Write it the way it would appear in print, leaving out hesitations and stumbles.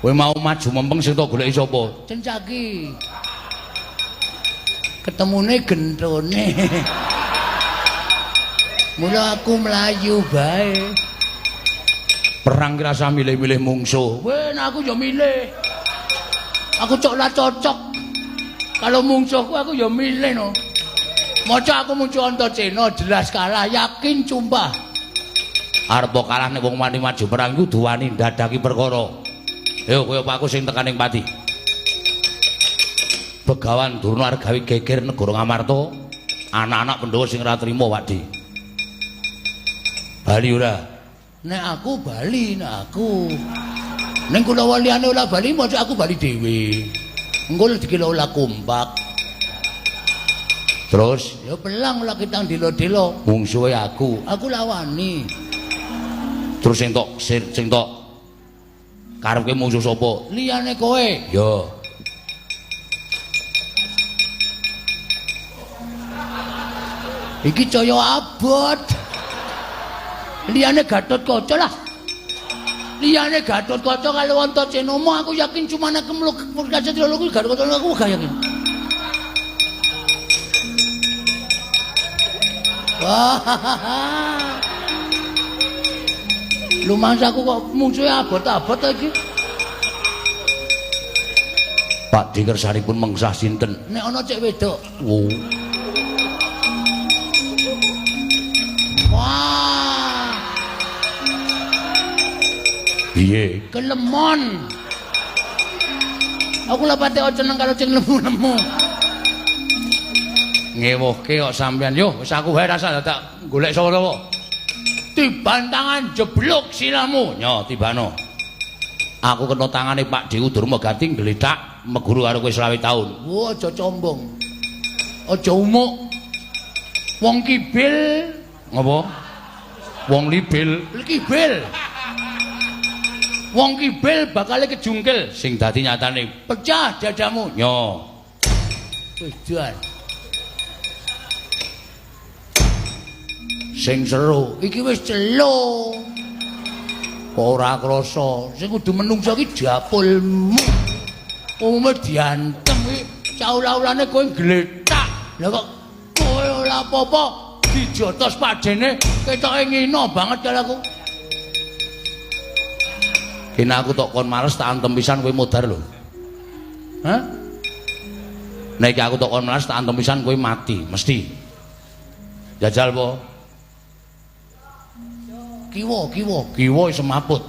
Kowe mau maju mempeng sing tok goleki sapa? Cencaki. Ketemune gentone. Mula aku mlayu bae. Perang ki rasa milih-milih mungsuh. Weh, nek aku ya milih. Aku cok lah cocok. Kalau mungsuhku aku ya milih no. Maca aku muncul Antasena jelas kalah, yakin sumpah. Arep kalah nek wong wani maju perang iku kudu wani ndadaki perkara. Yo kowe apa aku sing tekan ing pati. Begawan Durna arep gawe geger negara Ngamarta. Anak-anak Pandhawa sing ora trima Pakde. Bali ora? Nek aku bali, nek aku. Ning kula liyane ora bali, maca aku bali dhewe. Engko dikira ora kompak. Terus ya pelang ora kitang dilo-dilo. Mungsuhe aku. Aku lawani. Terus sing tok sing tok karepke mungsuh sapa? Liyane kowe. Ya. Iki caya abot. Liyane Gatotkaca lah. Liyane Gatotkaca kalau Antasena aku yakin cuma nek kemluk kaca loro kuwi Gatotkaca aku gak yakin. Wah. Lumayan aku kok mungsuhe abot-abot iki. Pak Di kersanipun mengsah sinten? Nek ana cek wedok. Oh. Wah. Piye? Kelemon. Aku lha pate seneng karo sing lemu-lemu. Ngewuhke kok sampean yo wis aku wae rasa dadak golek sapa-sapa. Tiban tangan jeblok siramu. Nyo tibano. Aku kena tangane Pak Dewu Durma Gati gletak meguru karo kowe 25 taun. Wo aja combong. Aja umuk. Wong kibil ngopo? Wong libil. Kibil. Wong kibil bakale kejungkil sing dadi nyatane pecah dadamu. Nyo. Wis jan. Sing seru iki wis celo. Kok ora krasa? Sing kudu menungso iki dapulmu. Umume diantem iki caula-ulane kowe gletak. Lah kok kowe ora apa-apa dijotos padene ketoke ngino banget karo aku. Kene aku tok kon males tak antem pisan kowe modar lho. Hah? Nek aku tok kon males tak antem pisan kowe mati mesti. Jajal po. Kiwa, kiwa. Kiwa semaput.